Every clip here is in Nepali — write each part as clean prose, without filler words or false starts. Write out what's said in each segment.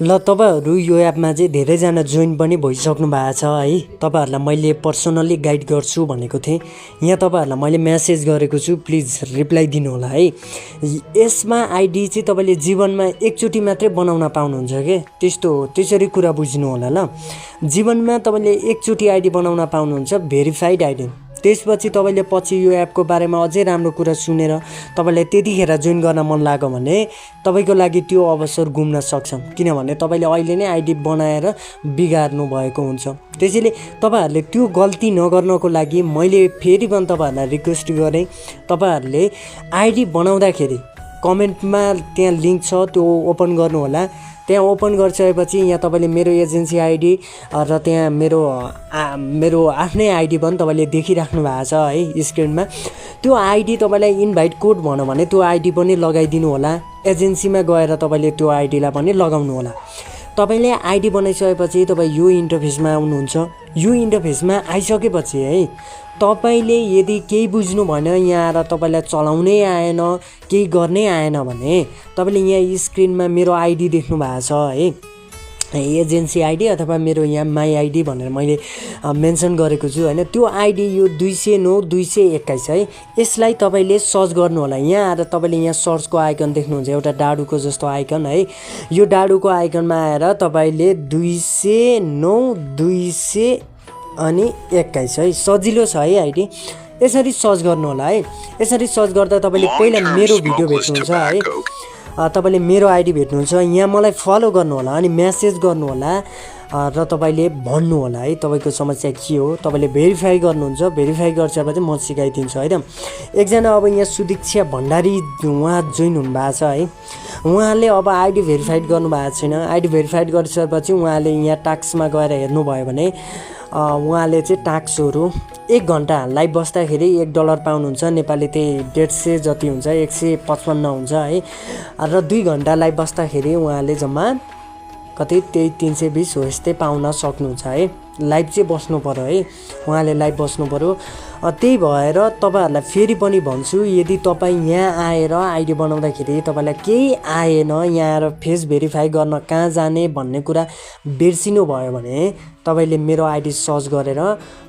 ल तपाईहरु यो एपमा चाहिँ धेरैजना जोइन पनि भइसक्नु भएको छ है। तपाईहरुलाई मैले पर्सनली गाइड गर्छु भनेको थिएँ। यहाँ तपाईहरुलाई मैले मेसेज गरेको छु, प्लिज रिप्लाई दिनु होला है। यसमा आइडी चाहिँ तपाईले जीवनमा एकचोटी मात्रै बनाउन पाउनुहुन्छ के, त्यस्तो हो। त्यसरी कुरा बुझ्नु होला ल। जीवनमा तपाईले एकचोटी आइडी बनाउन पाउनुहुन्छ, भेरिफाइड आइडी। त्यसपछि तपाईले पछि यो एपको बारेमा अझै राम्रो कुरा सुनेर तपाईलाई त्यतिखेर जोइन गर्न मन लाग्यो भने तपाईको लागि त्यो अवसर गुम्न सक्छ, किनभने तपाईले अहिले नै आइडी बनाएर बिगार्नु भएको हुन्छ। त्यसैले तपाईहरुले त्यो गल्ती नगर्नको लागि मैले फेरि पनि तपाईहरुलाई रिक्वेस्ट गरे, तपाईहरुले आइडी बनाउँदाखेरि कमेन्टमा त्यहाँ लिंक छ, त्यो ओपन गर्नु होला। त्यहाँ ओपन गरिसकेपछि यहाँ तपाईले मेरो एजेन्सी आइडी र त्यहाँ मेरो आफ्नै आइडी पनि तपाईले देखिराख्नु भएको छ है स्क्रिनमा। त्यो आइडी तपाईलाई इन्भाइट कोड भन्यो भने त्यो आइडी पनि लगाइदिनु होला। एजेन्सीमा गएर तपाईले त्यो आइडीलाई पनि लगाउनु होला। तपाईले आइडी बनाइसकेपछि तपाई यो इन्टरफेसमा आउनुहुन्छ। यो इन्टरफेसमा आइसकेपछि है तपाईले यदि केही बुझ्नु भएन, यहाँ आएर तपाईलाई चलाउनै आएन, केही गर्नै आएन भने तपाईले यहाँ स्क्रिनमा मेरो आइडी देख्नु भएको छ है, एजेन्सी आइडी अथवा मेरो यहाँ माई आइडी भनेर मैले मेन्सन गरेको छु हैन। त्यो आइडी यो 209/221 है। यसलाई तपाईले सर्च गर्नु होला। यहाँ आएर तपाईले यहाँ सर्चको आइकन देख्नुहुन्छ, एउटा डाडुको जस्तो आइकन है। यो डाडुको आइकनमा आएर तपाईले 209/221 है, सजिलो छ है आइडी। यसरी सर्च गर्नु होला है। यसरी सर्च गर्दा तपाईले पहिला मेरो भिडियो भेट्नुहुन्छ है, तपाईले मेरो आइडी भेट्नुहुन्छ। यहाँ मलाई फलो गर्नु होला अनि मेसेज गर्नु होला र तपाईले भन्नु होला है तपाईको समस्या के हो। तपाईले भेरिफाई गर्नुहुन्छ, भेरिफाई गरिसकेपछि म सिकाइदिन्छु है त। एकजना अब यहाँ सुदीक्षा भण्डारी उहाँ जोइन हुनु भएको छ है। उहाँले अब आइडी भेरिफाइड गर्नु भएको छैन। आइडी भेरिफाइड गरिसकेपछि उहाँले यहाँ टास्कमा गएर हेर्नुभयो भने उहाँले चाहिँ टास्कहरू 1 घण्टा लाइभ बस्दाखेरि $1 पाउनुहुन्छ। नेपाली त्यही 150 जति हुन्छ, 155 हुन्छ है। र 2 घण्टा लाइभ बस्दाखेरि उहाँले जम्मा कति त्यही 320 हो यस्तै पाउन सक्नुहुन्छ है। लाइभ चाहिँ बस्नु पर्यो है, उहाँले लाइभ बस्नु पर्यो। त्यही भएर तपाईहरुलाई फेरि पनि भन्छु, यदि तपाई यहाँ आएर आइडी बनाउँदाखेरि तपाईलाई केही आएन, यहाँ आएर फेस भेरिफाई गर्न कहाँ जाने भन्ने कुरा बिर्सिनु भयो भने तपाईले मेरो आइडी सर्च गरेर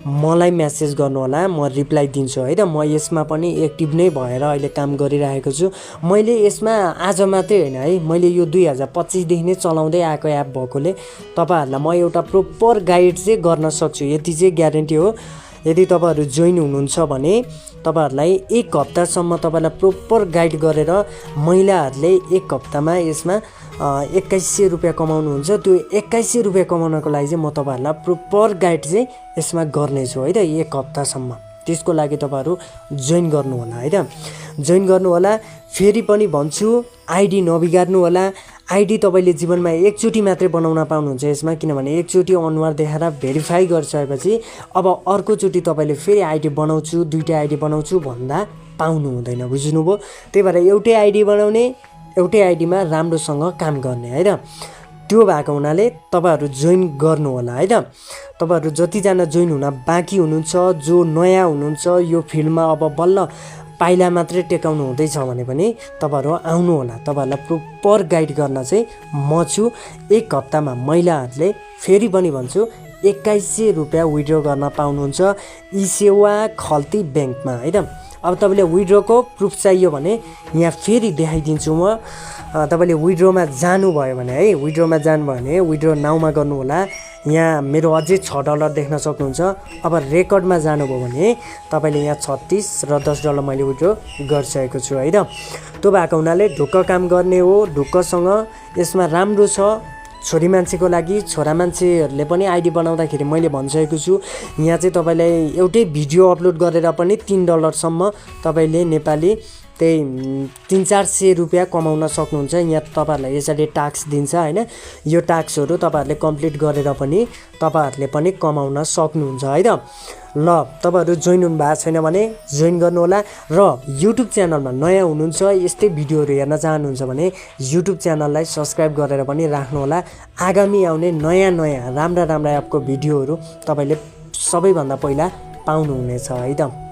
मलाई मेसेज गर्नु होला, म रिप्लाई दिन्छु है त। म यसमा पनि एक्टिभ नै भएर अहिले काम गरिरहेको छु। मैले यसमा आज मात्रै हैन है, मैले यो 2025 देखि नै चलाउँदै आएको एप भएकोले तपाईहरुलाई म एउटा प्रोपर गाइड चाहिँ गर्न सक्छु, यति चाहिँ ग्यारेन्टी हो। यदि तपाईहरु जोइन हुनुहुन्छ भने तपाईहरुलाई 1 हप्तासम्म तपाईलाई प्रोपर गाइड गरेर महिलाहरुले 1 हप्तामा यसमा 2100 रुपैयाँ कमाउनुहुन्छ। त्यो 2100 रुपैयाँ कमाउनको लागि चाहिँ म तपाईहरुलाई प्रोपर गाइड चाहिँ यसमा गर्नेछु है त 1 हप्तासम्म। त्यसको लागि तपाईहरु जोइन गर्नु होला है त। जोइन गर्नु होला। फेरि पनि भन्छु, आइडी नबिगार्नु होला। आइडी तपाईले जीवनमा एकचोटी मात्रै बनाउन पाउनुहुन्छ यसमा, किनभने एकचोटी अनुहार देखाएर भेरिफाई गरिसकेपछि अब अर्को चोटी तपाईले फेरि आइडी बनाउँछु, 2टा आइडी बनाउँछु भन्दा पाउनु हुँदैन, बुझ्नुभयो। त्यही भएर एउटै आइडी बनाउने, एउटै आइडीमा राम्रोसँग काम गर्ने है त। त्यो भएको हुनाले तपाईहरु जोइन गर्नु होला है त। तपाईहरु जतिजना जोइन हुन बाँकी हुनुहुन्छ, जो नयाँ हुनुहुन्छ यो फिल्डमा, अब बल्ल पाइला मात्रै टेकाउनु हुँदैछ भने पनि तपाईहरु आउनु होला। तपाईहरुलाई प्रोपर गाइड गर्न चाहिँ म छु। 1 हप्तामा महिलाहरुले फेरि पनि भन्छु 2100 रुपैयाँ विथड्र गर्न पाउनुहुन्छ ई-सेवा खल्ती बैंकमा है त। अब तपाईले विथड्रको प्रुफ चाहियो भने यहाँ फेरि देखाइदिन्छु म। तपाईले विथड्रमा जानुभयो भने है, विथड्रमा जानुभयो भने विथड्र नाउमा गर्नु होला। यहाँ मेरो अझै $6 देख्न सक्नुहुन्छ। अब रेकर्डमा जानुभयो भने तपाईले यहाँ 36 र $10 मैले विथड्र गरिसकेको छु है त। त्यो भएको हुनाले ढुक्क काम गर्ने हो, ढुक्कसँग। यसमा राम्रो छ छोरी मान्छेको लागि। छोरा मान्छेहरूले पनि आइडी बनाउँदाखेरि मैले भनिसकेको छु, यहाँ चाहिँ तपाईलाई एउटै भिडियो अपलोड गरेर पनि $3 सम्म तपाईले नेपाली त्यही 300-400 रुपैयाँ कमाउन सक्नुहुन्छ। यहाँ तपाईहरुलाई यसरी टास्क दिन्छ हैन। यो टास्कहरु तपाईहरुले कम्प्लिट गरेर पनि तपाईहरुले पनि कमाउन सक्नुहुन्छ है त। ल तपाईहरु जोइन हुनु भएको छैन भने जोइन गर्नु होला। र युट्युब च्यानलमा नयाँ हुनुहुन्छ, यस्तै भिडियोहरु हेर्न चाहनुहुन्छ भने युट्युब च्यानललाई सब्स्क्राइब गरेर पनि राख्नु होला। आगामी आउने नयाँ राम्रा एपको भिडियोहरु तपाईले सबैभन्दा पहिला पाउनुहुनेछ है त।